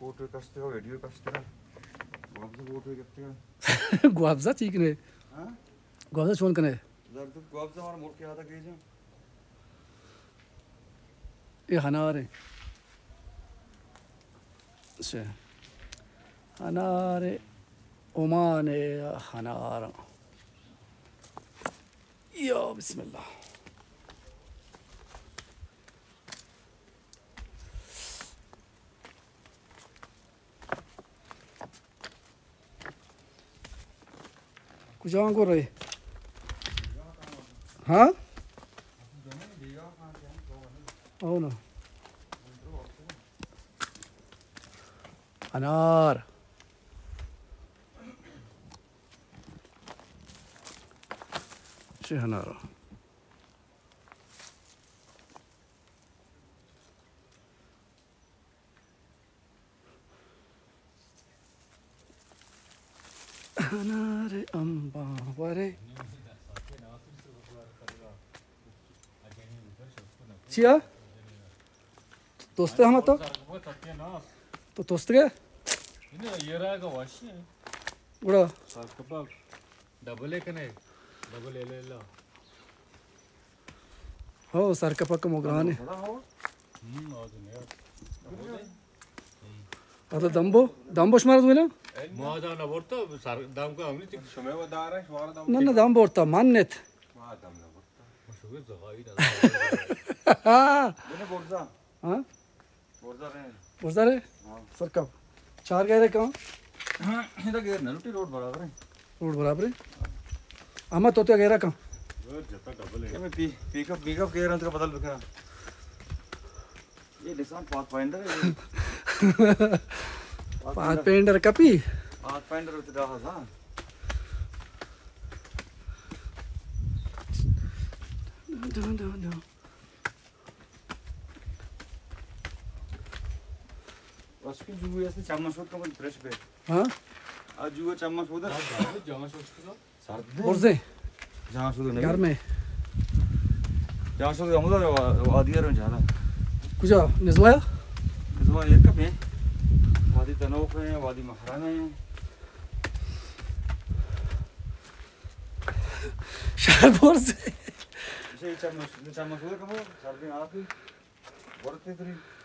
فوٹو کشتے ہو، ویڈیو کشتے ہو۔ گوابزہ فوٹو کشتے ہو۔ گوابزہ ٹھیک نہیں۔ ہاں؟ گوابزہ چون کنے؟ زردو گوابزہ ہمارا ملک یاد ہے کہ جا۔ یہ ہنار ہے۔ اچھا۔ ہنار عمان ہے، ہنار۔ یا بسم اللہ۔ کجا گو رہے؟ ہاں؟ او نا۔ انار۔ چہ انار۔ انار امباں ورے۔ چیا؟ توستے ہما تو؟ تو توست گئے؟ گڑا؟ ڈبل اے کنے، ڈبل ایل ایل۔ ہو، سر کپک مگرانے۔ ادا دمبو، دمبو شمار دوینا؟ ما دم نہ برتا، سر دم کا ہمیں تک۔ شمے وہ دار ہے، شمار دم۔ نہ، نہ، دم برتا، من نت۔ ما دم نہ برتا۔ بنے برزا۔ ہاں؟ برزا رہے۔ برزا رہے؟ ہاں۔ سر کپ۔ چار گہرے کم؟ ہاں، ادا گہر نہ لوٹی، روڈ برابر ہے۔ روڈ برابر ہے۔ اما تو تو گہرا کم؟ روڈ جتا ڈبل ہے۔ میں پی، پک اپ، پک اپ گہر انت کا بدل بکنا۔ یہ نسان پاتھ فائنڈر ہے۔ پاتھ فائنڈر کپی؟ پاتھ فائنڈر ہوتے رہا تھا۔ دو، دو، دو۔ بس کی جو ایسے چمچ ہوتا ہے، فریش پہ۔ ہاں؟ آج جو چمچ ہوتا ہے۔ سرد ہے۔ برزے۔ جہاں شده نگی۔ گرمے۔ جہاں شده ہمودا وادی رو جانا۔ کجا؟ نزوایا؟ نزوایا یک کپے۔ وادی تنوخ ہے، وادی مہران ہے۔ شہر برزے۔ اسے چمچ، چمچ ہوتا کم، سردی آتی۔ برتے تری۔